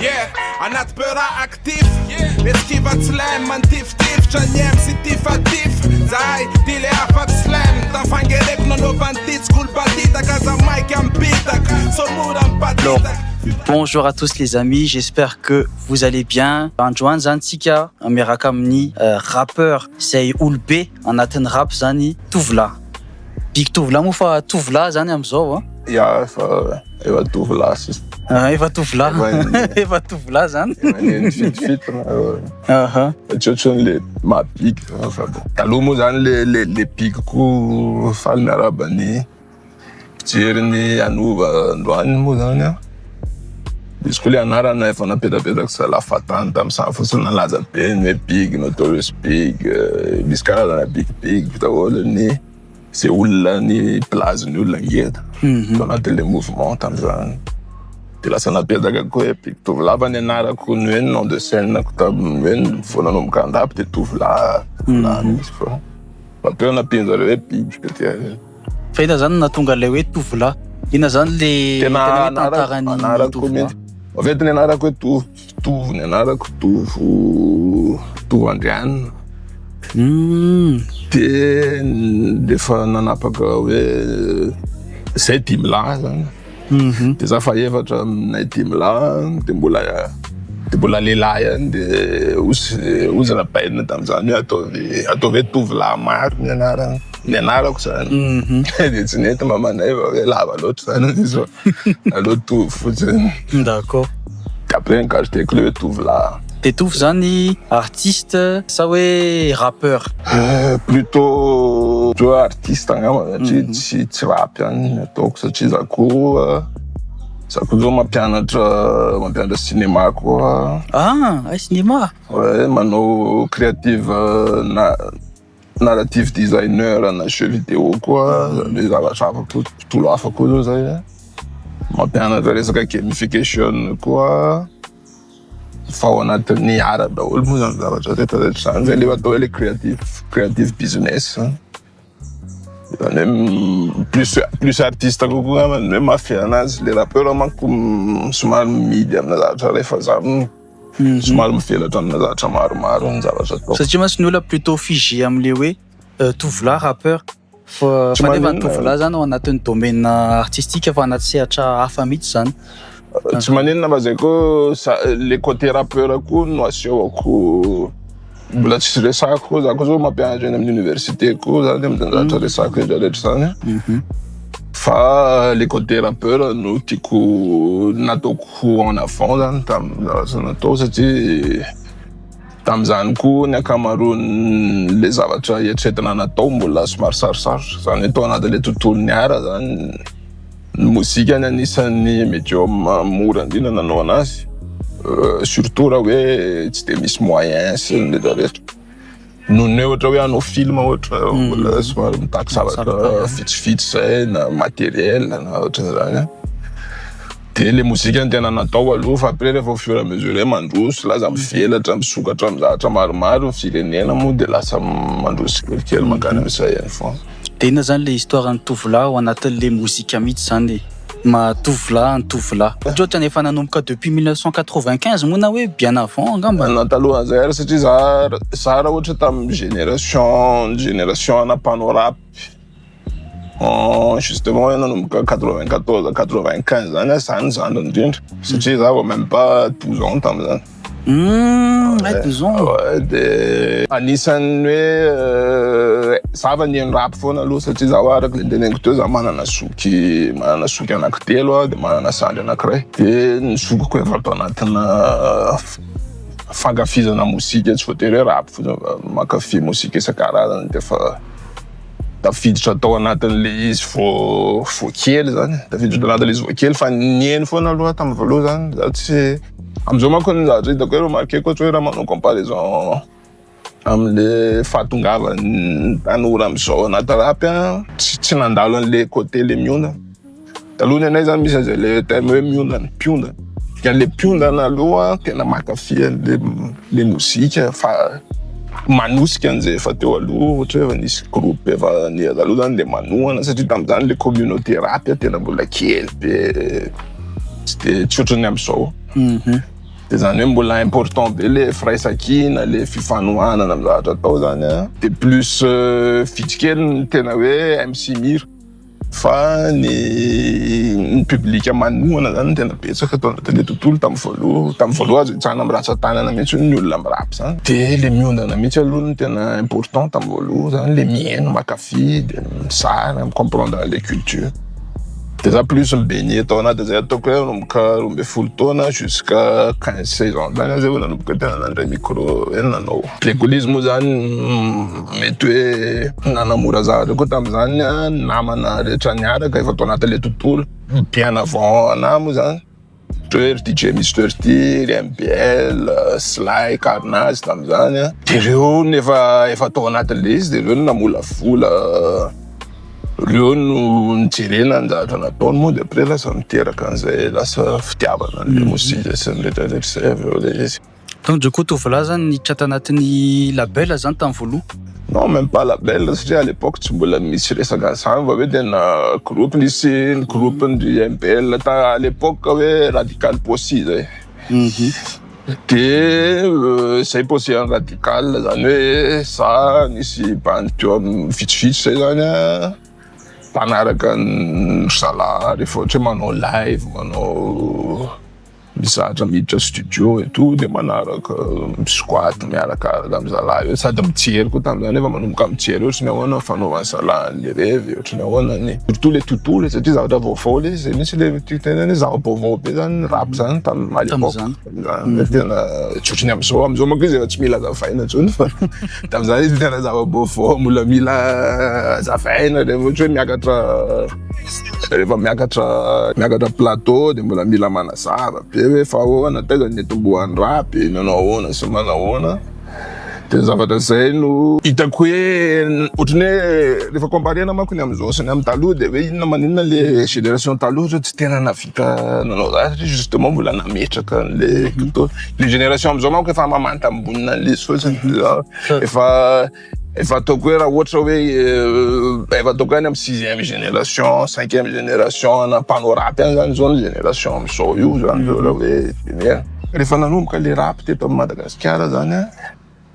Yeah, anaty beurre actif. Eskiva slam, mantifitifitra ny MC tifatif. Zahay ty le afaky slam. Tafangereko nanaovany ty tsy kolobatitaka aza maika mipitaka. So mora Alors, mipatitaka. bonjour à tous les amis, j'espère que vous allez bien. Androany zany tsika miaraka amin'ny rappeur izay olobe anatin'ny rap zany, Tovolahy. Big Tovolahy moa fa Tovolahy zany am'izao a. Ya, efa tovolahy sisa. Ah, efa Tovolahy. Efa Efa Tovolahy zany. Efa neny fitofito na tsy ohatrany le maha big fa bon. Taloha moa zany le big koa. Faly miarahaba ny mpijery ny Anova androany moa zany a. Izy koa le anarana efa napetrapetraka zalahy fatany tamin'izany fotsiny nalaza be ny hoe Big, Notorious Big, misy karazana big big daholo ny zay olona ny place-ny olona ngeda tao anatin'le mouvement tamin'izany. De lasa napetraka koa hoe Big Tovolahy, fa ny anarako ny hoe nom de scène-ko tamin'ny hoe vao nanomboka an-drap de Tovolahy, Tovolahy mihitsy, fa teo nampianjareo hoe Big de Fa ina zany nahatonga ilay hoe Tovolahy? Ina zany le tena tena hoe anarako tantaran'ny anarako Tovolahy? mihitsy. En fait, ny anarako hoe Tovo, Tovo ny anarako, Tovo, Tovo Andrianina. De rehefa nanapaka hoe zay dimy lahy zany. De za fa efatra aminay dimy lahy, de mbola lehilahy ihany, de ozy rabaina tamin'izany hoe ataovy hoe Tovolahy maro ny anarana ny anarako zany. De tsy nety mamanay fa hoe lava loatra zany izy fa aleo Tovo fotsiny. De après nigardeko le hoe Tovolahy. De Tovo zany artiste sa hoe rappeur? Plutôt artiste angamba, satria tsy rap ihany ny ataoko, satria za koa zao mampianatra cinéma koa. Ah, ay, cinéma. Ouais, manao creative na narrative designer na jeu vidéo koa, zany hoe zavatra hafa koa, tontolo hafa koa zao zay. Mampianatra resaka gamification koa, fa ao anatin'ny art daholo moa zany zavatra rehetrarehetra zany. Zay le atao hoe le creative business zany hoe plus artiste kokoa angambany hoe mafy anazy. Le rappeur manko somary mihidy amina zavatra ray, fa za somary mivelatra amina zavatra maromaro ny zavatra ataoko. Satria mantsy ny olona plutôt figé am'le hoe Tovolahy rappeur, fa Tsy fa nefa ny maninona. Tovolahy zany ao anatin'ny domaine artistique fa anaty sehatra hafa mihitsy zany. Tsy maninona, fa zay koa le côté rappeur koa no asehoko mbola tsy resako koa. Za koa zao mampianatra eny amin'ny université koa zany am'zany zavatra resako rehetrarehetra zany, fa le côté rappeur no tiako nataoko en avant zany tamin'ny zavatra natao, satria tam'izany koa ny ankamaroany le zavatra eritreretina natao mbola somary sarosarotra zany hoe tao anatin'le tontolon'ny art zany. Ny mozika ny anisan'ny médium mora indrindra nanao anazy, surtout raha hoe tsy de misy moyen sy ny rehetrarehetra, noho ny hoe ohatra hoe hanao film ohatra mbola somary mitaky zavatra vitsivitsy zay na matériel na ohatran'izany a. De le mozika ny tena natao aloha, fa après rehefa au fur et à mesure hoe mandroso, lasa mivelatra, misokatra amin'ny zavatra maromaro ny firenena moa, de lasa mandroso kelikely mankany amin'izay ihany foana. De inona zany le histoire ny Tovolahy ao anatin'le mozika mihitsy zany maha Tovolahy ny Tovolahy? Ohatra ohatrany efa nanomboka depuis 1995 moa na hoe bien avant angamba? Na talohan'izay ary, satria za raha ohatra tamin'ny génération ana mpanao rap justement hoe nanomboka 94, 95 zany a, zany zandriny indrindra, satria za vao même pas 12 ans tam'zany. Ay, 12 ans. Ouais, de anisan'ny hoe zava nihaino rap foana aloha, satria zaho araka le teneniko teo, za manana zoky anankitelo a, de manana sandry anankiray, de ny zokiko efa atao anatina fankafizana mozika, tsy voatery hoe rap fotsiny fa mankafy mozika isan-karazany, de fa tafiditra tao anatin'le izy vo kely zany, tafiditra tao anatin'le izy vo kely, fa nihaino foana aloha tamin'ny voaloha zany. Za tsy amizao manko ny zavatra hitako hoe remarqueko ohatra hoe raha manao comparaison am'le fahatongavany tanora amizao anaty rap a, tsy nandalo an'le côté le miondana taloha. Ny anay zany misy an'izay le terme hoe miondana, mpiondana, ka le mpiondana aloha tena mankafy an'le le mozika, fa manosika an'izay efa teo aloha, ohatra hoe efa nisy groupe efa niaza aloha zany, le manohana, satria tam'zany le communauté rap a tena mbola kely be, tsy de tsy ohatran'ny amizao. De zany hoe mbola important be le firaisankina, le fifanohanana amy zavatra atao zany a. De plus vitsy kely ny tena hoe MC mira, fa ny public manohana zany tena betsaka atao anatin'le tontolo tamy voaloha. Tamy voaloha azo itsahana amy ratsan-tanana mihitsy ny olona mirapy zany, de le miondana mihitsy aloha no tena important tamy voaloha zany, le mihaino, makafy, de misara micomprendre le culture. De za plus mibaigner tao anaty zay, ataoko hoe nanomboka 12 taona jusqu'à 15, 16 ans zany zay vao nanomboka tena nandray micro hoe nanao. Le koa izy moa zany mety hoe nanamora zavatra koa tam'zany a, namana rehetra niaraka efa tao anatin'le tontolo bien avant anahy moa zany, ohatra hoe ry DJ Mister T, ry MBL, Sly, Carnage tam'zany a, de reo nefa efa tao anatin'le izy, de reo no namolavola, reo no nijerena ny zavatra nataony moa, de après lasa miteraka an'izay lasa fitiavana an'le mozika sy ny rehetrarehetra zay avy eo le izy. Donc du coup Tovolahy zany niditra tanatin'ny label zany tamin'ny voaloha? Non, même pas label, satria à l'époque tsy mbola misy resaka an'izany, fa hoe tena groupe, nisy ny groupe ny MBL ta à l'époque hoe Radical Posse zay. De zay posse en radical zany, hoe za nisy bandy teo amin'ny vitsivitsy zay zany a, mpanaraka ny zalahy rehefa ohatra hoe manao live, manao mizatra, miditra studio et tout, de manaraka, misquat miarakaraka amy zalahy io, sady mijery koa tam'zany, efa manomboka mijery ohatry ny ahoana fanaovan'ny zalahy an'le revy, ohatry ny ahoana ny surtout le tontolo, satria zavatra vaovao le izy zay mihitsy, le tiako tenena hoe zava-baovao be zany rap zany tam à l'époque. Tam'zany. Tena tsy ohatry ny am'zao, am'zao manko izy efa tsy mila azavaina intsony, fa tam'zany izy tena zava-baovao mbola mila azavaina rehefa ohatra hoe miakatra, rehefa miakatra plateau, de mbola mila manazava be hoe fa ahoana, taiza ny nitomboan'ny rap, nanao ahoana sy manao ahoana. De zavatra zay no hitako hoe ohatrany hoe rehefa comparena manko ny am'izao sy ny amy taloha, de hoe inona maninona le génération taloha ohatra tsy tena navita nanao zany, satria justement mbola nametraka an'le tontolo. Le génération am'izao manko efa mamanta ambonina an'le izy fotsiny, efa ataoko hoe raha ohatra hoe efa ataoko hoe any amy sixième génération, cinquième génération na mpanao rap any zany zao ny génération am'izao io zany zao. Raha hoe tenena, rehefa nanomboka le rap teto amy Madagasikara zany a,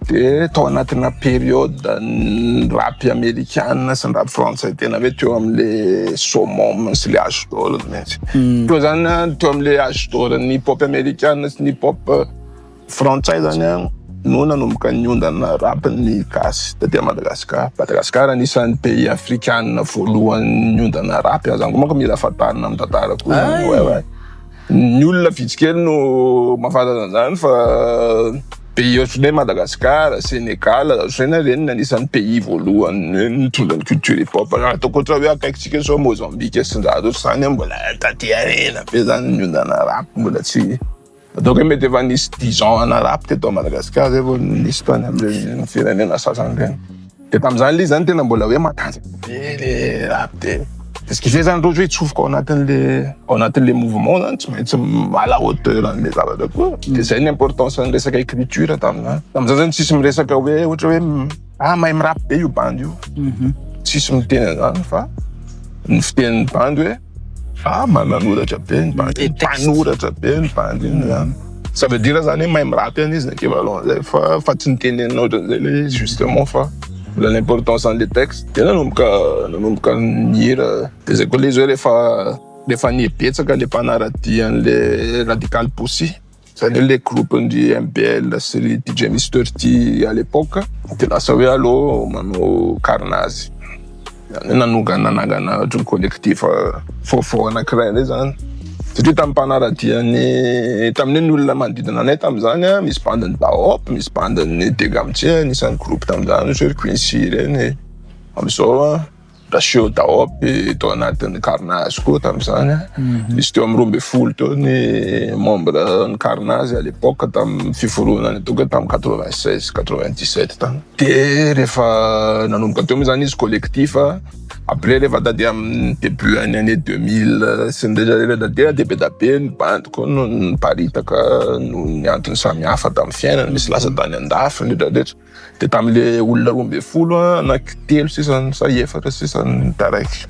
de tao anatina période ny rap américaine sy ny rap frantsay tena hoe teo am'le summum sy le âge d'or mihitsy teo zany a, teo am'le âge d'or ny hip hop américaine sy ny hip hop frantsay zany a, no nanomboka niondana rap ny gasy taty Madagasikara. Madagasikara anisan'ny pays africaine voalohany niondana rap zany koa manko mila fantarina amy tantara koa zany. Ouais. Ny olona vitsy kely no mahafantatra an'izany, fa pays ohatran'ny hoe Madagasikara, Sénégal, ohatran'ny hoe reny anisan'ny pays voalohany hoe nitondra ny culture hip hop. Ataoko ohatra hoe akaikitsika zao Mozambique sy ny zavatra ohatr'izany, mbola taty aoriana be zany niondana rap, mbola tsy ataoko hoe mety efa nisy 10 ans ana rap teto Madagasikara zay vao nisy tany am'ireny firenena sasany reny. De tam'izany le izy zany tena mbola hoe matanjaka be le rap, de ce qui fait zany, ohatra hoe hitsofoka ao anatin'le mouvement zany, tsy maintsy à la hauteur an'le zavatra koa. De zay ny importance ny resaka écriture tam'zany. Tam'zany zany tsisy miresaka hoe ohatra hoe ah, mahay mirapy be io bandy io, tsisy miteny an'zany, fa ny fitenin'ny bandy hoe ah, manoratra be ny bandy, mpanoratra be ny bandy iny zany. Ça veut dire zany hoe mahay mirapy any izy, équivalent zay, fa tsy nitenenina ohatran'izay le izy justement, fa mbola l'importance an'le texte. De nanomboka nihira, de zay koa le izy hoe rehefa nibetsaka le mpanaradia an'le Radical Posse zany, hoe le groupe ndry MBL sy ry DJ Mister T à l'époque, de lasa hoe allo manao Carnage zany, hoe nanongana, nanangana ohatry ny collectif vaovao anankiray ndray zany, satria tamin'ny mpanaradiany tamin'iny ny olona manodidina anay tam'zany a, misy bandiny Daop, misy bandiny Degamtse anisan'ny groupe tam'zany, ohatra hoe Quincy reny am'izao a, Rachio Daop tao anatin'ny Carnage koa tam'zany a. Misy teo amin'ny 12 teo ny membre ny Carnage à l'époque, tamin'ny fiforonany, ataoko hoe tamin'ny 96, 97 tany. De rehefa nanomboka teo moa zany izy collectif a, après rehefa taty amin'ny début any année 2000 sy ny rehetrarehetra, taty de be da be ny bandy koa no niparitaka noho ny antony samihafa tamin'ny fiainana, misy lasa tany andafy ny rehetrarehetra. De tam'le olona 12 a, anaky telo sisany sa efatra sisany taraiky.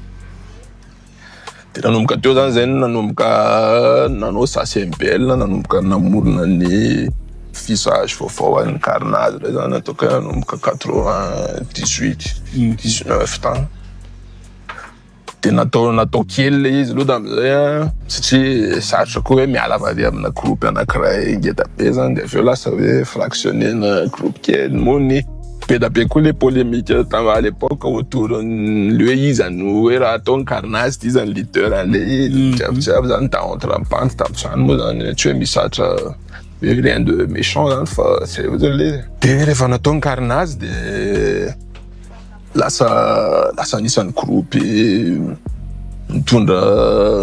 De nanomboka teo zany zay nanomboka nanao SACMPL, nanomboka namorona ny visage vaovao an'ny Carnage reo zany, ataoko hoe nanomboka 98, 19 tany. De natao kely le izy aloha tam'izay a, satria sarotra koa hoe miala avy ary amina groupe anankiray ngeda be zany, de avy eo lasa hoe fractionnena groupe kely. Moa ny be da be koa le polémique tam à l'époque autour le hoe iza no hoe raha atao ny Carnage de iza ny leader an'le izy jiaby zany ta entre bandy tam'zany moa zany, tsy hoe misatra hoe rien de méchant zany, fa zay fotsiny le izy. De rehefa natao ny Carnage, de lasa anisan'ny groupe mitondra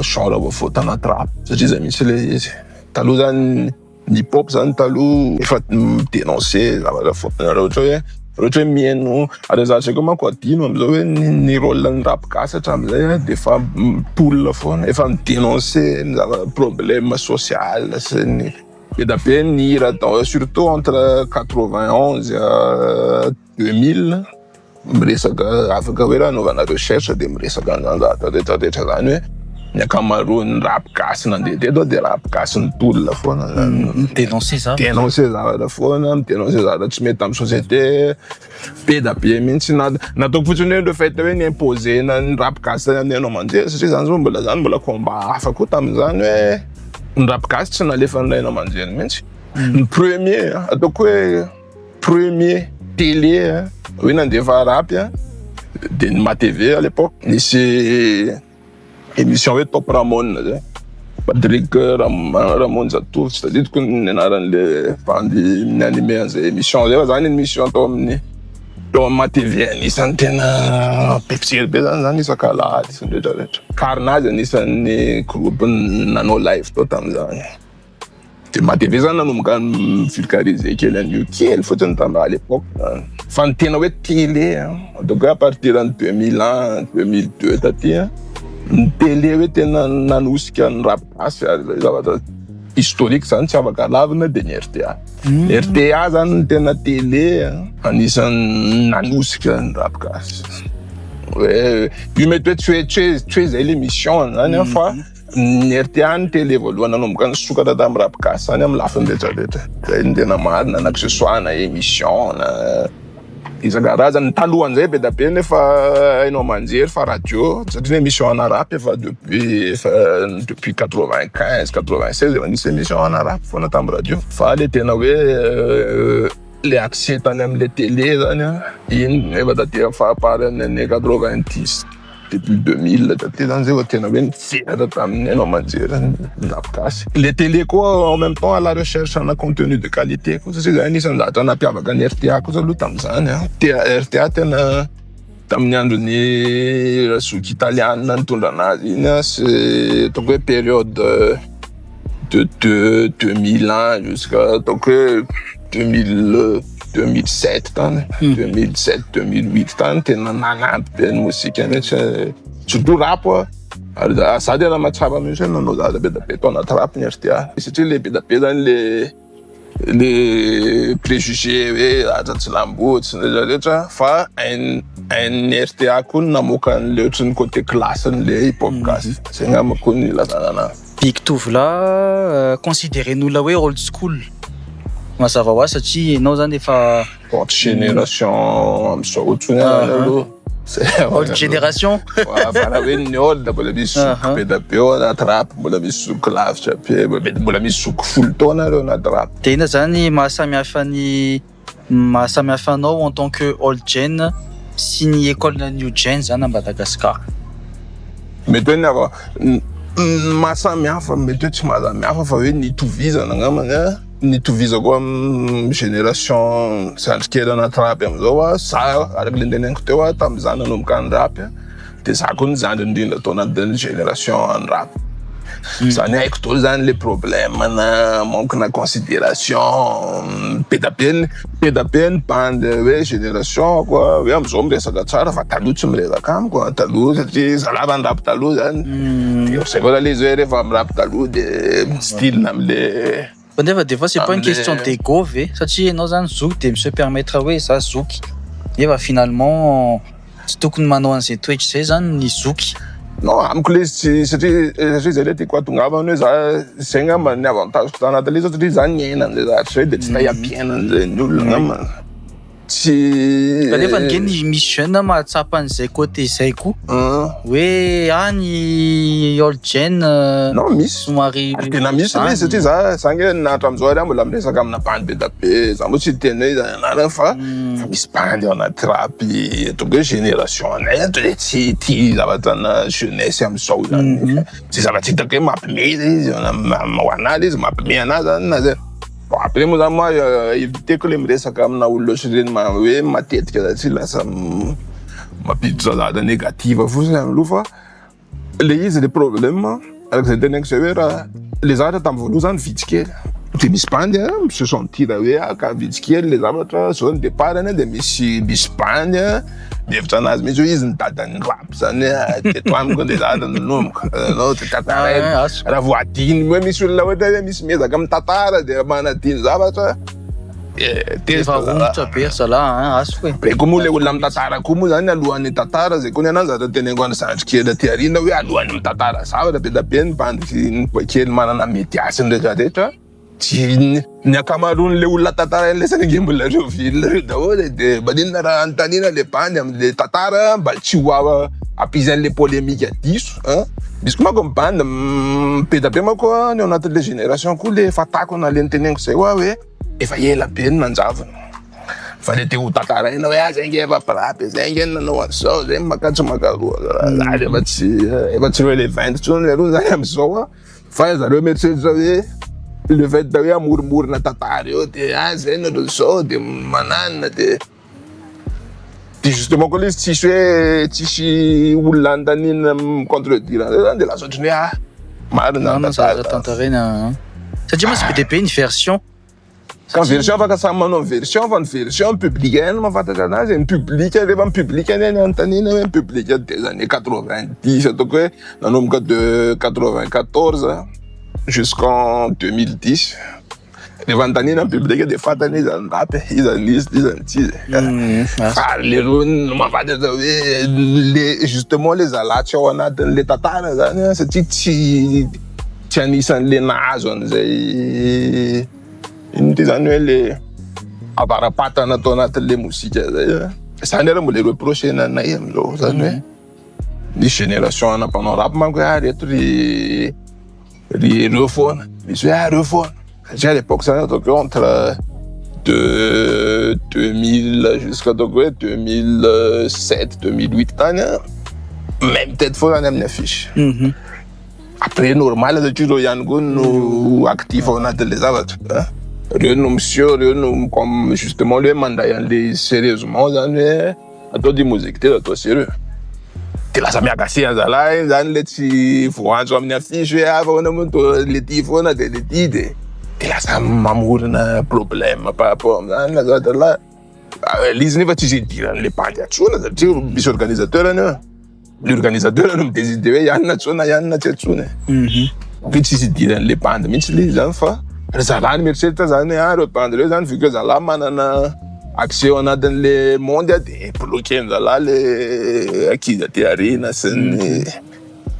genre vaovao tanaty rap, satria zay mihitsy le izy. Taloha zany ny hip hop zany taloha efa dénoncer zavatra foana, raha ohatra hoe mihaino ary zavatra koa manko adino amizao hoe ny rôle ny rap gasy hatramin'izay a, de efa mitolona foana, efa midénoncer ny zava problème social sy ny be da be ny hira surtout entre 91 à 2000 miresaka. Afaka hoe raha anaovana recherche de miresaka an'izany zavatra rehetrarehetra zany, hoe ny ankamaroan'ny rap gasy nandeha teto de rap gasy nitolona foana zany. Dénoncer zavatra. Dénoncer zavatra foana, midénoncer zavatra tsy mety amin'ny société be da be mihitsy. Na nataoko fotsiny hoe le fait hoe ny imposer-na ny rap gasy amin'ny haino aman-jery, satria zany zao mbola zany mbola combat hafa koa tamin'izany, hoe ny rap gasy tsy nalefa ny haino aman-jery mihitsy. Ny premier, ataoko hoe premier télé hoe nandefa rap a, de ny MaTV à l'époque, nisy émission hoe Top Ramon zay, Patrick Ramonjatovo, tsy tadidiko ny anaran'le bandy mi-animé an'izay émission zay, fa zany émission tao amin'ny MaTV anisan'ny tena be mpijery be zany isaka alahady sy ny rehetrarehetra. Carnage anisan'ny groupe nanao live tao tamin'izany. De MaTV zany nanomboka vulgariser kely an'io kely fotsiny tam à l'époque zany. Fa ny tena hoe télé a, ataoko hoe à partir ny 2001, 2002 taty a, ny télé hoe tena nanosika ny rap gasy ary zay zavatra historique zany tsy afaka lavina, de ny RTA. Ny RTA zany ny tena télé a, anisan'ny nanosika ny rap gasy. Hoe io mety hoe tsy hoe zay l'émission zany a, fa ny RTA ny télé voalohany nanomboka nisokatra tamin'ny rap gasy zany amin'ny lafiny rehetrarehetra. Zay ny tena marina, na que ce soit na émission na isan-karazany. Talohan'izay be da be nefa haino aman-jery fa radio, satria ny émission ana rap efa depuis 95, 96 efa nisy émission ana rap foana tamin'ny radio, fa le tena hoe le accès tany am'le télé zany a, iny efa taty fahaparany année 90, début 2000 taty zany zay vao tena hoe nisehatra tamin'ny haino aman-jery ny rap gasy. Le télé koa en même temps à la recherche ana contenu de qualité koa, satria zay anisan'ny zavatra nampiavaka ny RTA koa aloha tamin'izany a. RTA tena tamin'ny andron'ny Razoky italiana nitondra anazy iny a, c'est ataoko hoe période de 2001 jusqu'à ataoko hoe 2000, 2007 tany, 2007, 2008 tany, tena nanampy be ny mozika mihitsy, surtout rap a. Ary za tena mahatsapa mihitsy hoe nanao zavatra be da be tao anaty rap ny RTA, satria le be da be zany le préjugé hoe zavatra tsy lambotsy sy rehetrarehetra, fa hain'ny RTA koa ny namoaka an'le ohatry ny côté classe le hip hop gasy zay ngamba koa ny ilazana anazy. Big Tovolahy, considéré-n'olona hoe old school mazava ho azy, satria ianao zany efa old génération am'izao ohatrany aloha. Old génération. Fa hoe ny old, mbola misy zoky be da be ao anaty rap, mbola misy zoky lavitra be, mety mbola misy zoky 10 taona reo anaty rap. De ina zany mahasamihafa ny mahasamihafa anao en tant que old gen sy ny école new gen zany à Madagascar? Mety hoe ny ava mahasamihafa, mety hoe tsy mahasamihafa, fa hoe nitovizana angambany a, nitovizako am génération zandrikely anaty rap amizao a. Za araky le niteneniko teo a, tam'za nanomboka ny rap a, de za koa ny zandry indrindra tao anatin'ny génération any rap zany. Haiko daholo zany le problème na manque na considération be da be be da be ny bandy hoe génération koa hoe amizao miresaka tsara, fa taloha tsy miresaka amiko a, taloha, satria zalava ny rap taloha zany. De zay koa le izy hoe rehefa amy rap taloha de style amle Fa nefa des fois c'est pas une question d'ego ve? Satria ianao zany zoky de mi-se permettre hoe za zoky, nefa finalement tsy tokony manao an'izay toetra zay zany ny zoky. Non, amiko le izy tsy satria zay le tiako ahatongavana hoe za zay angamba ny avantage-ko tanatin'le izy satria za niaina an'zay zavatra zay de tsy te hampiaina an'zay ny olona angamba. Tsy Kanefa ange ny misy jeune mahatsapa an'izay côté zay koa hoe any old gen Non, misy. Somary Ary tena misy le izy satria za nge na hatramin'izao ary aho mbola miresaka amina bandy be da be, za moa tsy hiteny hoe iza ny anarany fa misy bandy ao anaty rap ataoko hoe génération anay ato de tsy tia zavatra na jeunesse am'izao zany. Tsy zavatra hitako hoe mampime le izy ho anahy le izy mampime anahy zany na zay. Bon, après moa zany moi éviteko le miresaka amina olona ohatry ireny hoe matetika satria lasa mampiditra zavatra négative fotsiny aloha, fa le izy, le problème arak'izay teneniko zay hoe raha le zavatra tamin'ny voalohany zany vitsy kely de misy bandy a se sentir hoe ah, ka vitsy kely le zavatra zao ny départ any, de misy bandy a mihevitra anazy mihitsy hoe izy ny dadan'ny rap zany hoe ah, teto amiko le zavatra nanomboka anao de tantaraina. Ah, azo. Raha vao adiny hoe misy olona ohatra hoe misy miezaka mitantara de manadino zavatra de efa tezitra zalahy. Romotra be ry zalahy hein, azoko e. Be koa moa le olona mitantara koa moa zany alohan'ny tantara zay koa ny anazy zavatra teneniko any zandry kely aty aoriana hoe alohan'ny mitantara zavatra be da be ny bandy ny boay kely manana média sy ny rehetrarehetra tsy ny ankamaroan'le olona tantarain'le sany ange mbola reo ville reo daholo e, de maninona raha anontaniana le bandy am'le tantara mba tsy ho ampisy an'le polémique diso hein. Misy koa manko ny bandy be da be manko a, ny ao anatin'le génération koa le fatako na le niteneniko zay hoa hoe efa ela be ny nanjavona fa le te ho tantaraina hoe ah, zay nge efa mpirapy, zay nge nanao an'izao, zay makatsy makaroa zany efa tsy relevant intsony aloha zany am'izao a, fa zareo mieritreritra hoe le fait de hoe amoromorona tantara eo de ah, zay nareo zao de mananina de justement koa le izy tsisy hoe tsisy olona andanina contredire an'zay zany de lasa ohatrany hoe ah, marina Marina ny zavatra tantara. Tantaraina hein. Satria mantsy be dia be ny version. Ka ny version afaka samy manao ny version, fa ny version public ihany no mahafantatra anazy. Ny public rehefa ny public any anontaniana hoe ny public des années 90, ataoko hoe nanomboka de 94 jusqu'en 2010, rehefa anontaniana ny public de fantany iza ny rap, iza ny izy, iza ny tsy izy. Fa le reo no mahafantatra hoe le justement le zalahy tsy ao anatin'le tantara zany a, satria tsy anisan'le nahazo an'izay ino ty zany hoe le avarapatana atao anatin'le mozika zay a. Zany ara mbola reprochena anay amizao zany hoe misy génération ana mpanao rap manko hoe ah, reto ry reo foana, misy hoe ah, reo foana, satria à l'époque zany ataoko hoe entre de 2000 jusqu'à ataoko hoe 2007 2008 tany a, même tête foana any amin'ny affiche. Après normal satria reo ihany koa no actif ao anatin'le zavatra hein. Reo no monsieur reo no comme justement le hoe mandray an'le izy sérieusement zany hoe atao ty mozika ty atao sérieux, de lasa miagase anzalahy iny zany le tsy voantso amin'ny affiche hoe ah, fa ahoana moa to le ty foana de le ty de lasa mamorona problème par rapport am'zany la zavatra la. Ah, le izy nefa tsisy idiran'le bandy atsona satria misy organisateur any eo, l'organisateur no midécide hoe ianina atsona, ianina tsy atsona. Hoe tsisy idiran'le bandy mihitsy le izy zany, fa ry zalahy ny mieritreritra zany hoe ah, reo bandy reo zany, vu que zalahy manana accès ao anatin'le monde a, de bloqué zalahy le ankizy aty aoriana sy ny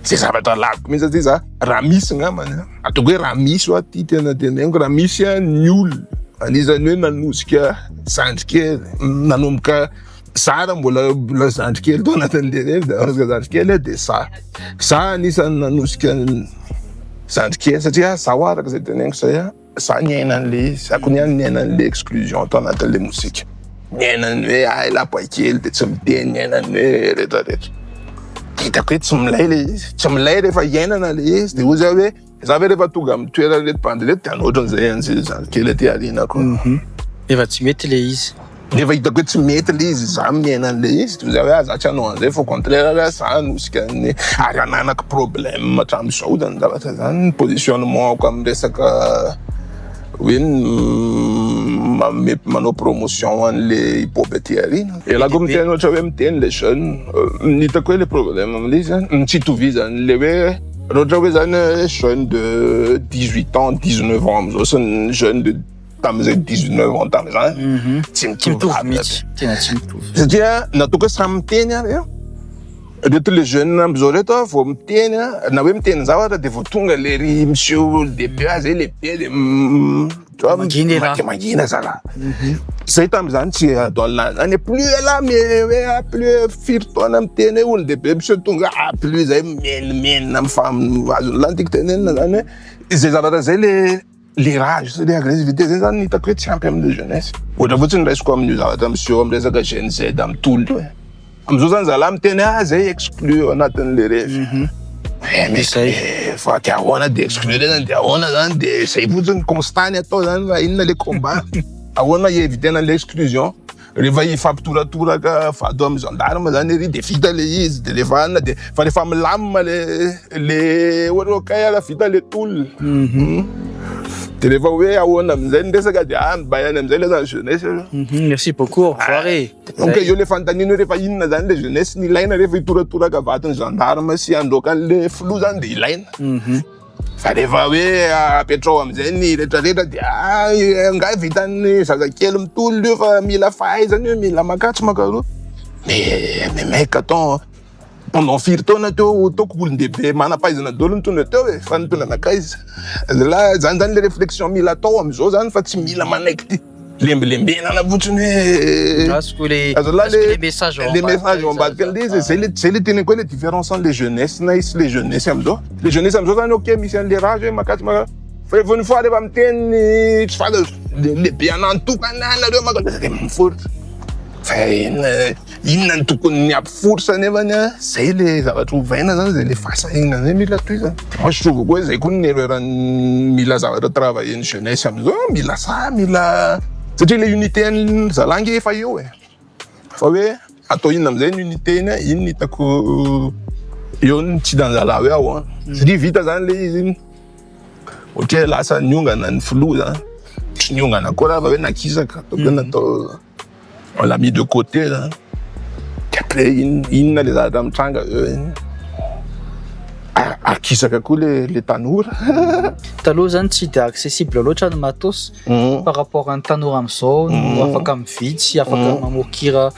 zay zavatra laviko mihitsy, satria za raha misy ngambany a, ataoko hoe raha misy hoa ty tena teneniko, raha misy a ny olona anisany hoe nanosika zandry kely nanomboka za raha mbola zandry kely tao anatin'le revy de nanosika zandry kely de za anisany nanosika ny zandry kely, satria zaho araka zay teneniko zay a, za niaina an'le izy, za koa niany niaina an'le exclusion tao anatin'le mozika, niainany hoe ay la boay kely de tsy miteny, niainany hoe rehetrarehetra hitako hoe tsy milay le izy, tsy milay rehefa iainana le izy, de hoy za hoe za ve rehefa tonga amin'ny toerana reto bandy reto de anoatran'izay an'zay zandry kely aty aoriana koa. Efa tsy mety le izy. Nefa hitako hoe tsy mety le izy, za miaina an'le izy, de za hoe ah, za tsy hanao an'izay, fa au contraire za hanosika ny ary ananako problème hatramin'izao zany zavatra zany, ny positionnement-ko amin'ny resaka hoe manao promotion an'le hip hop aty aoriana. Ela koa miteny ohatra hoe miteny le jeune, ny hitako hoe le problème am'le izy zany ny tsy itovizan'le hoe raha ohatra hoe zany jeune de 18 ans, 19 ans am'izao sy ny jeune de tam'izay 19 ans tam'izany tsy Tsy mitovy mitovy lavitra. mihitsy, tena tsy mitovy. Satria nataoko hoe samy miteny ary a. Reto le jeune am'izao reto a, vao miteny a, na hoe miteny zavatra, de vao tonga le ry monsieur lehibe a, zay lehibe de tu vois, Mangina elah. Mangina zala. Zay tam'zany tsy adolina zany, plus ela me hoe ah, plus firy taona miteny hoe olo lehibe monsieur tonga ah, plus zay menimenina azony lany tiako tenenina zany hoe zay zavatra zay, le rage sy le agressivité zay zany hitako hoe tsy ampy am'le jeunesse. Ohatra fotsiny raisiko amin'io zavatra miseho amy resaka Gen Z amy tolo io e. Am'izao zany zalahy miteny ah, zay exclu anatin'le revy. Eh, mais Zay. eh, fa de ahoana de exclu reny zany? De ahoana zany? De zay fotsiny constat ny atao zany, fa inona le combat? Ahoana évitena l'exclusion rehefa ifampitoratoraka vato amy gendarme zany ery? De vita le izy, de rehefa anina de fa rehefa milamina le ohatra hoe kay ara vita le tolona. De rehefa hoe ahoana amizay ny resaka, de ah, mibayany amizay le zany jeunesse. Merci beaucoup, au revoir e. Donc eo le fanontaniana hoe rehefa inona zany le jeunesse ny ilaina rehefa hitoratoraka vatony gendarme sy androaka an'le filoha zany de ilaina, fa rehefa hoe apetrao amizay ny rehetrarehetra, de ah, nga vitan'ny zazakely mitolona io, fa mila fahaizana io, mila makatsy makaroa. Mais mec, attends, pendant firy taona teo ataoko olon-dehibe manam-pahaizana daholo nitondra teo e, fa nitondra anakaiza la zany? Le réflexion mila atao amizao zany, fa tsy mila manaiky ty lembilembenana fotsiny hoe Azoko le Azalahy. Azoko le message ao le ambadika message ao ambadika izy. Le izy zay le tenako hoe le différence entre les jeunesse na sy le jeunesse amizao. Le jeunesse amizao zany, ok, misy an'le rage hoe makatsy maka, fa rehefa une fois rehefa miteny tsy fanta le lehibe anantokana anareo maka de miforitra, fa inona inona ny tokony ampiforitra nefany a? Zay le zavatra ovaina zany, zay le fahasahiana zay mila toizana. Moi, je trouve koa zay koa ny erreur mila zavatra travailler ny jeunesse amizao, mila sa mila, satria le unité any zalangy efa eo e, fa hoe atao inona amizay ny unité iny? Iny ny hitako eo ny tsy danzala hoe ahoana, satria vita zany le izy iny, ohatra hoe lasa niongana ny filoha zany, tsy niongana koa raha fa hoe nakisaka, ataoko hoe natao, on l'a mis de côté zany, de après inona le zavatra mitranga eo iny? Akisaka koa le tanora. Taloha zany tsy de accessible loatra ny matos par rapport any tanora amizao no afaka mividy sy afaka mamokira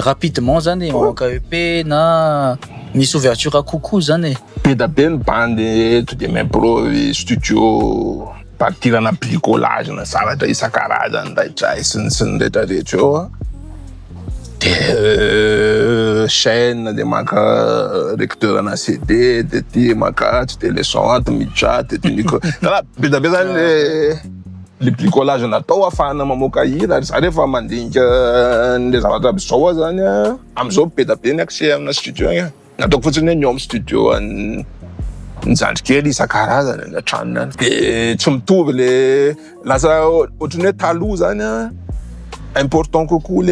rapidement zany, mamoaka EP na misy ouverture kokoa zany e. Be da be ny bandy eto de miimprove studio, partirana bricolage na zavatra isan-karazany raitray sy ny rehetrarehetra eo a, de chaîne, de maka lecteur na CD, de ty maka atsy, de le son ato miditra, de ty micro, raha be da be zany le bricolage natao ahafahana mamoaka hira. Ary za rehefa mandinika le zavatra aby zao a zany a, amizao be da be ny accès amina studio agny a. Nataoko fotsiny hoe ny ao amin'ny studio ny zandry kely isan-karazany any an-tranony any, de tsy mitovy le lasa ohatrany hoe taloha zany a, important kokoa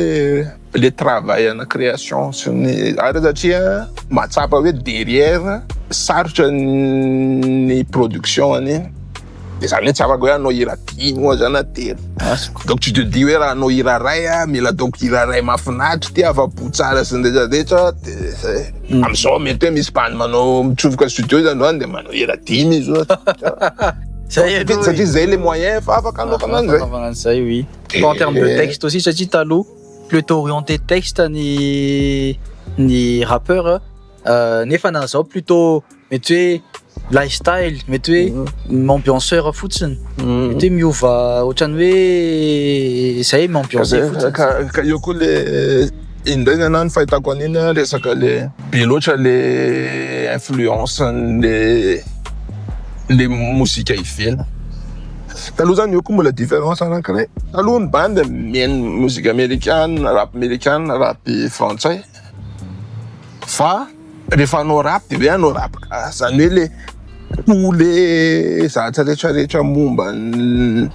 le travail ana création sy ny ary, satria mahatsapa hoe derrière sarotra ny production any, de zany hoe tsy afaka hoe hanao hira dimy oa zany na telo. Donc tu te dis hoe raha hanao hira ray a, mila ataoko hira ray mahafinaritra ty, afa-po tsara sy ny rehetrarehetra. De zay amizao mety hoe misy bandy manao mitsofoka studio izy androany, de manao hira dimy izy oa. Zay aloha. Satria zay le moyen fa afaka anaovana an'izay. Fanaovana an'izay, oui. En termes de texte aussi, satria taloha plutôt orienté texte ny rappeur, nefa na zao plutôt mety hoe lifestyle, mety hoe ambianceur fotsiny, mety hoe miova ohatrany hoe zay miambiancer fotsiny. Ka eo koa le indray ny anahy, ny fahitako an'iny a, resaka le be loatra le influence le mozika ivelany. Taloha zany eo koa mbola différence anankiray: taloha ny bandy mihaino mozika américaine, rap américaine, rap frantsay, fa rehefa hanao rap de hoe hanao rap zany, hoe le tout le zavatra rehetrarehetra momba ny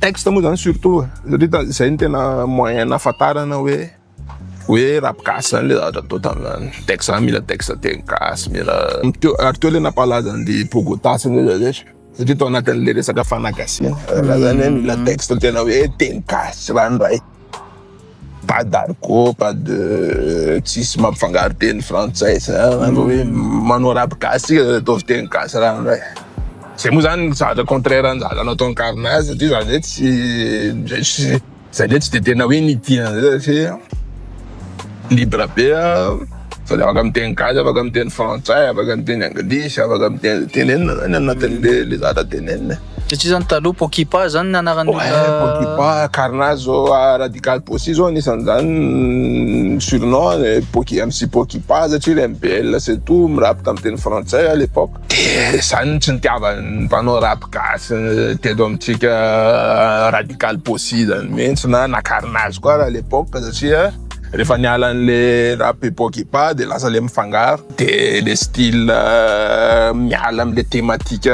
texte moa zany surtout, satria zay ny tena moyen nahafantarana hoe rap gasy zany le zavatra atao tam'zany. Texte zany mila texte teny gasy, mila teo, ary teo le nampalaza an'le Bogota sy ny rehetrarehetra, satria tao anatin'le resaka fanagasiana raha zany hoe mila texte tena hoe teny gasy ranoray, pas d'argot, pas de tsisy mampifangaro teny frantsay zany, fa hoe manao rap gasy tsika, ataovy teny gasy ranoray. Zay moa zany zavatra contraire ny zavatra nataon'ny Carnage, satria zany hoe tsy zay tsy zay ndray tsy de tena hoe nitiana zay, satria libre be a. Sady afaka miteny gasy, afaka miteny frantsay, afaka miteny anglisy, afaka miteny tenenina zany anatin'le le zavatra tenenina. Satria zany taloha Pokipa zany ny anaran'ny Ouais, Pokipa, Carnage zao, Radical Posse zao anisan'izany surnom Poki, MC Pokipa satria le MBL c'est tout mirapy tamin'ny teny frantsay à l'époque. De zany tsy nitiavan'ny mpanao rap gasy teto amintsika Radical Posse zany mihitsy na Carnage koa à l'époque satria rehefa niala an'le rap Pokipa de lasa le mifangaro, de le style miala am'le thématique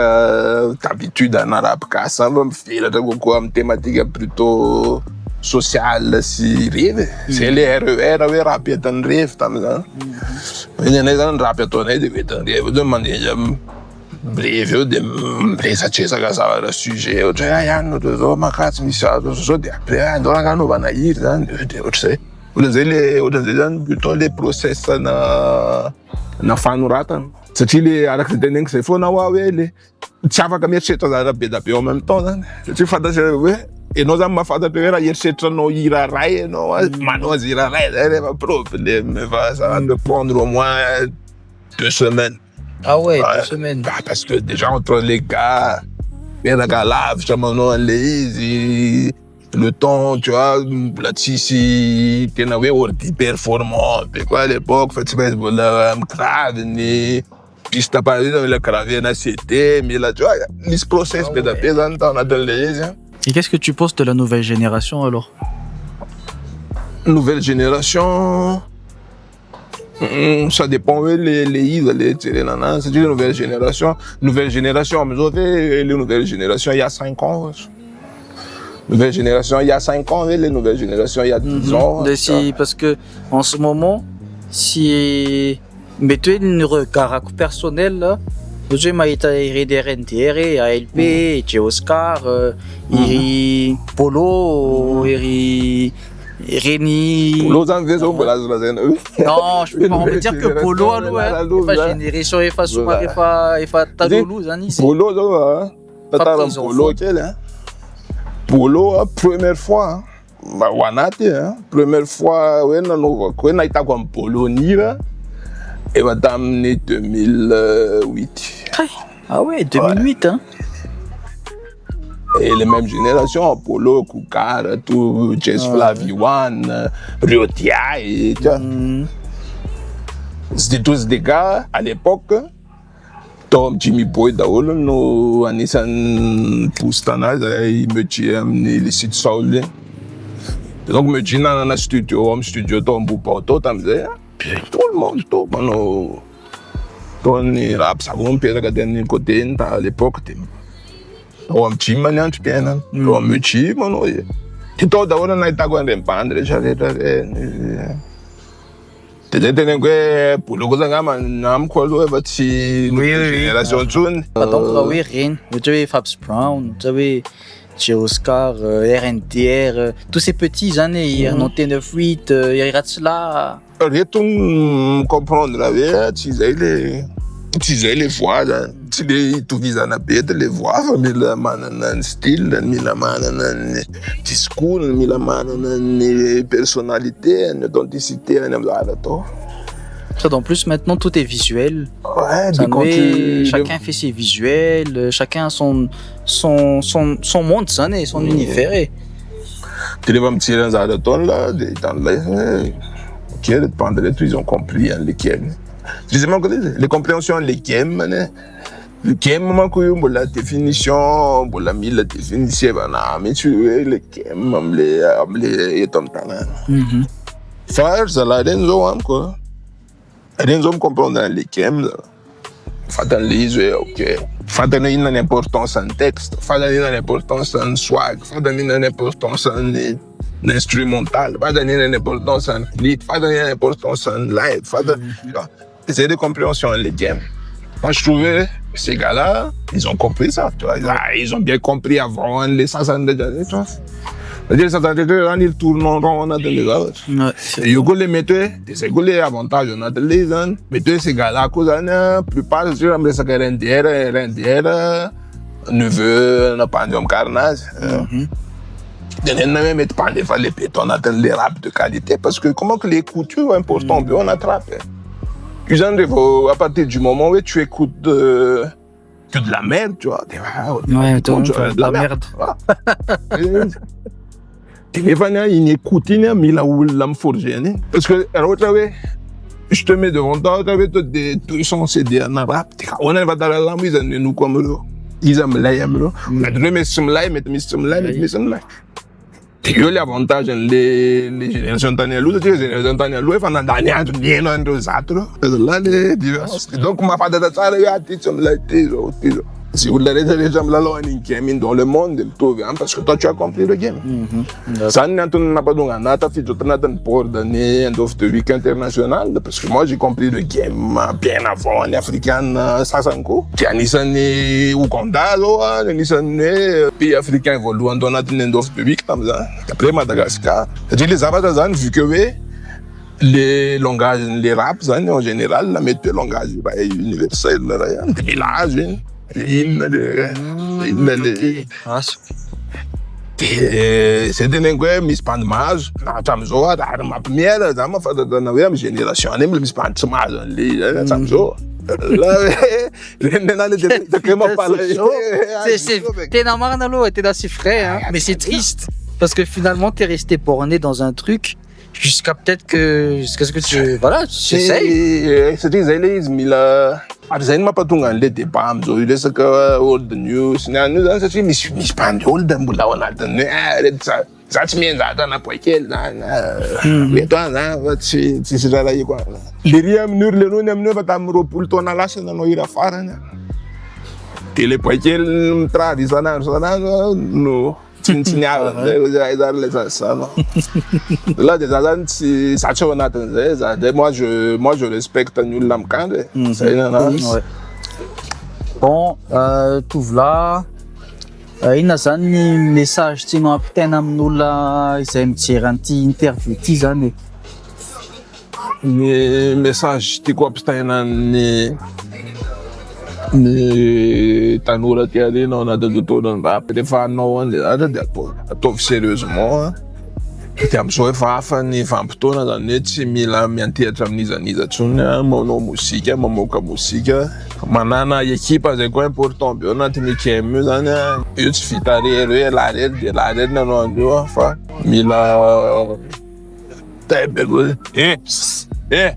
d'habitude ana rap gasy zany fa mivelatra kokoa amin'ny thématique plutôt social sy revy. Zay le RER hoe rap entin'ny revy tam'zany. Ny anay zany rap ataonay de entin'ny revy, ohatra hoe mandeha mirevy eo de miresadresaka zavatra, sujet ohatra hoe ihany ohatra zao makatsy misy zavatra zao, de après andao anaovana hira zany, de ohatr'izay. Ohatran'izay le ohatran'izay zany plutôt le process na fanoratana, satria le araka zay teneniko zay foana hoa hoe le tsy afaka mieritreritra zavatra be da be en même temps zany, satria fantatry hoe ianao zany mahafantatra hoe raha eritreritra anao hira ray ianao manao azy hira ray zay rehefa problème, efa ça va te prendre au moins 2 semaines. Ah ouais, 2 semaines. Bah, parce que déjà entre les gars miaraka lavitra manao an'le izy, le temps, tu vois, mbola tsisy tena hoe ordi performant be koa à l'époque, fa tsy maintsy mbola migrave ny piste par mila gravena CD, mila, tu vois, misy process be da be zany tao anatin'le izy. Et qu'est-ce que tu penses de la nouvelle génération alors? Nouvelle génération, ça dépend hoe le iza le jerena anazy, satria nouvelle génération amizao ve, le nouvelle génération il y a 5 ans, nouvelle génération il y a 5 ans ve, les nouvelle génération il y a 10 ans? Mais si, parce que en ce moment, si mety hoe ny regard-ako personnel, ohatra hoe mahita ireny RNDR, ALP, J Oscar, iry Polo, iry ireny. Polo zany ve zao mbola azo lazaina hoe Non, je peux pas, on peut dire que Polo aloha efa génération efa somary efa talohaloha zany izy. Polo zao a, tantara présent. Polo kely a, Polo a, première fois mba ho anaty a, première fois hoe nanaovako hoe nahitako amy Polo nihira efa tamin'ny 2008. Ah ouais, 2008, hein. Et les mêmes générations, Polo, Kukar, tout, Jess Flavie One, Rio T.I., tu vois. C'était tous des gars, à l'époque, tao Jimmy Boy daholo no anisan'ny boost anazy i Meji amin'ny lycée de Saoul iny. Donc Meji nanana studio, amy studio tao Ambohibao tao tamizay, puis tout le monde tao manao tao ny rap, za koa mipetraka teny côté iny à l'époque, de tao amy gym ny androm-piainana, tao amy Meji manao e. De tao daholo nahitako an'ireny bandy rehetrarehetra reny. De zay teneniko hoe Polo koa zany angamba amiko aloha efa tsy génération intsony. Fa donc raha hoe reny ohatra hoe Fabs Brown, ohatra hoe J Oscar, RNDR, tous ces petits zany, Nantes 98, Iratsila. Reto comprendre hoe tsy zay le voix zany, tsy le itovizana be edy le voix, fa mila manana ny style, mila manana ny discours, mila manana ny personnalité, ny authenticité any amy zavatra atao. Sady en plus maintenant tout est visuel. Ouais, de Zany quand hoe tu chacun fait ses visuels, chacun son monde zany e, son univers e. De rehefa mijery any zavatra ataony la de hitan'ilay hoe ok, reto bandy reto, ils ont compris an'le game. Izy manko le compréhension an'le game ane, le game manko io mbola définition, mbola mila définisievana mihitsy hoe le game amle eto amy tanàna. Fa ry zalahy reny zao amiko reny zao micomprendre an'le game zany, fantany izy hoe ok, fantany hoe inona ny importance ny texte, fantany inona ny importance ny swag, fantany inona ny importance ny instrumental, fantany inona ny importance ny clip, fantany inona ny importance ny live, fantany c'est des compréhensions les game. Moi, je trouvais ces gars-là, ils ont compris ça, tu vois. Ils ont bien compris avant les sasany rehetra, tu vois. C'est-à-dire sasany rehetra zany, ils tournent en rond anatin'le zavatra. Io koa le mety hoe de zay koa le avantage anatin'le izy zany, mety hoe ces gars-là koa zany plupart, satria raha miresaka RNDR, RNDR neveu na bandy amy Carnage, de nenina hoe mety bandy efa lehibe tao anatin'le rap de qualité, parce que comment que l'écoute io important be ao anaty rap. Io zany rehefa à partir du moment où tu écoutes que de la merde, tu vois, ah, Ouais, tu vois, de la merde. Voilà. De nefany a iny écoute iny a mila olona miforger an'iny, parce que raha ohatra hoe je te mets devant toi, ohatra hoe to de 200 CD ana rap, de ahoana ny fahalalamo iza no enoko am'ireo, iza milay am'ireo? Mety hoe misy tsy milay, mety misy tsy milay, mety misy milay. De eo le avantage an'le le génération tany aloha, satria génération tany aloha efa nandany andro nihaino an'ireo 100 reo. Là le différence, donc mahafantatra tsara hoe ah, ty tsy milay, ty zao, ty zao. Zay olona rehetrarehetra milalao an'iny game iny dans le monde de mitovy any, parce que toi, tu as compris le game. Zany ny antony nampatonga anahy tafiditra tao anatin'ny board ny End of the Week international, parce que moi, j'ai compris le game bien avant ny africaine sasany koa. De anisan'ny Ouganda zao a, anisan'ny hoe pays africain voalohany tao anatin'ny End of the Week tam'zany, après Madagascar, satria le zavatra zany, vu que hoe le langage le rap zany en général mety hoe langage iray universel ray ihany, de mila azo iny inona le inona le Aso. De zay teneniko hoe misy bandy mahazo na hatram'izao ary mampimiela za mahafantatra na hoe amy génération any mbola misy bandy tsy mahazo an'le izy hatram'izao la hoe reny nena le de hitako hoe mampalahelo. C'est tena marina aloha, tena c'est vrai, hein. Mais c'est triste parce que finalement, t'es resté borné dans un truc jusqu'à peut-être que jusqu'à ce que tu, voilà, tu essayes. Satria zay le izy mila ary zay no mampatonga an'le débat am'izao io resaka old new sy ny any io zany, satria misy bandy old mbola ao anatin'ny hoe ah, reto za tsy mihenjatra na boay kely zany eto any zany fa tsy tsisy raharahiko any le ry amin'io ry le rony amin'io efa tamin'ny 20 taona lasa nanao hira farany de le boay kely mitrady isan'andro isan'andro no tsinitsiniavana zay zany le zazana là. De za zany tsy za tsy ao anatin'izay za de moi je respecte ny olona mikandry e zay nanazy. Ouais. Bon, tovolahy, inona zany ny message tianao ampitaina amin'olona izay mijery an'ity interview ity zany e? Ny message tiako ampitaina ny tanora ty arena ao anatin'ny tontolon'ny rap, rehefa hanao an'le zavatra de atao ataovy sérieusement de am'izao efa hafa ny vanim-potoana zany hoe tsy mila miantehatra amin'iza n'iza intsony a manao mozika, mamoaka mozika, manana équipe zay koa important be ao anatin'ny game io zany a. Io tsy vita rery hoe lahy rery de lahy rery nanao an'io a, fa mila tebe koa e e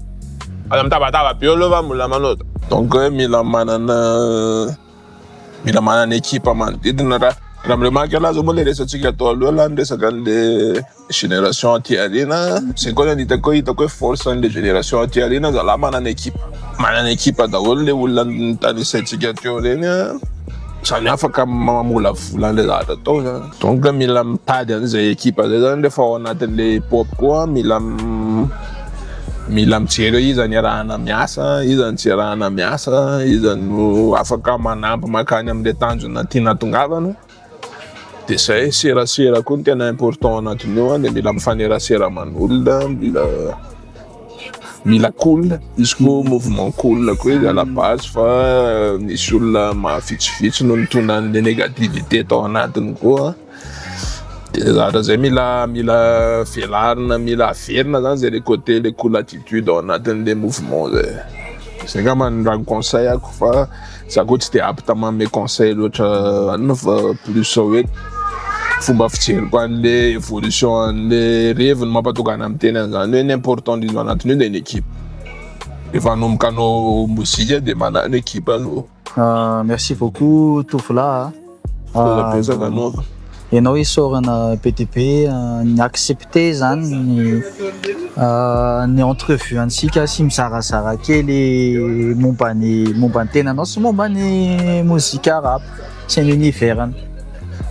aza mitabataba be eo aloha fa mbola manao. Donc hoe mila manana équipe manodidina. Raha miremarque anazy zao moa le resatsika atao aloha la ny resaka an'le génération aty arena zay koa ny hitako hoe force an'le génération aty arena zalahy manana équipe daholo le olona nitanisaintsika teo reny a zany, afaka mamolavola an'le zavatra atao zany. Donc mila mitady an'izay équipe zay zany rehefa ao anatin'le hip hop koa, mila mijery hoe iza ny arahana miasa, iza ny tsy arahana miasa, iza no afaka manampy makany am'le tanjona tiana tongavana. De zay serasera koa no tena important anatin'io a, de mila mifanerasera aman'olona, mila cool izy koa, mouvement cool koa izy à la base, fa nisy olona mahavitsivitsy no nitondra an'le négativité tao anatiny koa. De zavatra zay mila velarina, mila averina zany zay le côté le cool attitude ao anatin'le mouvement zay. Zay angamba ny raha ny conseil ako, fa za koa tsy de apte manome conseil loatra anina, fa plus hoe fomba fijeriko an'le évolution an'le revy no mampatonga ana miteny an'izany hoe ny important indrindra anatiny io de ny équipe. Rehefa hanomboka hanao mozika de manana équipe aloha. Merci beaucoup, tovolahy. Tena betsaka anao. Ianao isaorana be dia be ny accepter zany ny entrevue antsika sy mizarazara kely momba ny tenanao sy momba ny mozika rap sy ny univers-ny.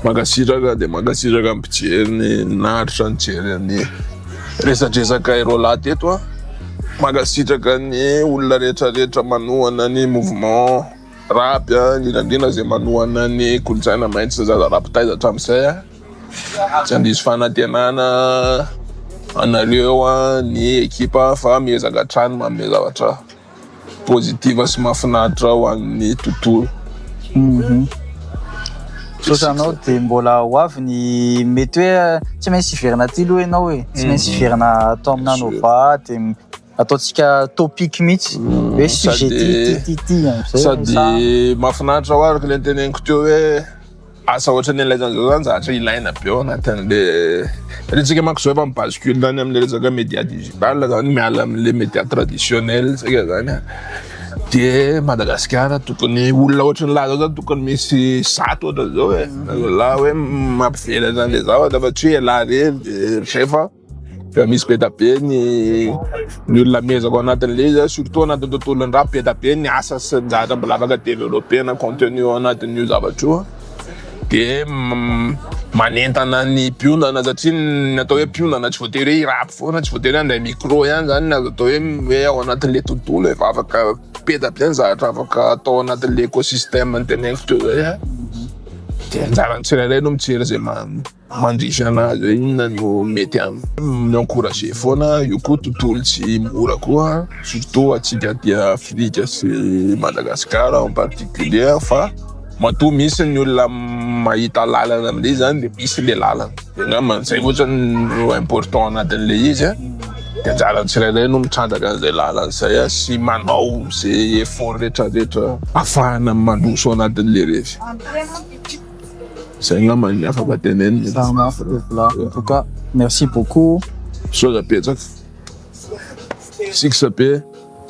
Mankasitraka, de mankasitraka mpijery ny naharitra nijery ny resadresaka ireo lahy teto a. Mankasitraka ny olona rehetrarehetra manohana ny mouvement rap a, indrindrandrindra zay manohana ny Kolontsaina Mainty sy Zaza Rap Taiza hatramin'izay a. Tsy handiso fanantenana anareo a ny ekipa, fa miezaka hatrany manome zavatra positive sy mahafinaritra ho an'ny tontolo. Misaotra anao, de mbola ho avy ny mety hoe tsy maintsy hiverina aty aloha ianao e, tsy maintsy hiverina atao amin'ny Nova de Ataontsika topic mihitsy hoe sujet ty ty ty ty am'zay. Sady mahafinaritra ho araka le niteneniko teo hoe asa ohatran'ny ilaizan'zao zany, zavatra ilaina be ao anatin'le, satria tsika manko zao efa mi-bascule any am'le resaka média digital zany, miala am'le média traditionnel tsika zany a. De Madagasikara tokony olona ohatran'ny lahy zao zany, tokony misy 100 ohatra zao e, lahy hoe mampivelatra an'le zavatra, fa tsy hoe lahy rery de zay, fa misy be da be ny olona miezaka ao anatin'le izy, surtout anatin'ny tontolon'ny rap, be da be ny asa sy ny zavatra mbola afaka développer-na contenu ao anatin'io zavatra io. De manentana ny mpiondana, satria ny atao hoe mpiondana tsy voatery hoe hi-rap foana, tsy voatery hoe handray micro ihany zany ny azo atao hoe ao anatin'le tontolo efa afaka be da be ny zavatra afaka atao anatin'le écosystème nyteneniko teo zay a. De anjaran'ny tsirairay no mijery zay mandrisy anazy hoe inona no mety aminy. Ny encourager foana io koa, tontolo tsy mora koa, surtout atsika aty Afrika sy Madagasikara en particulier, fa matoa misy ny olona mahita lalana am'le izy zany, de misy le lalana, de angamba zay fotsiny no important anatin'le izy a. De anjaran'ny tsirairay no mitrandraka an'izay lalana zay a, sy manao zay effort rehetrarehetra ahafahana mandroso anatin'le revy zay angamba ny afaka tenenina. Ça marche, Tovolahy. En tout cas, merci beaucoup. Soza betsaka, six be.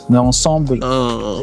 On est ensemble. Ah.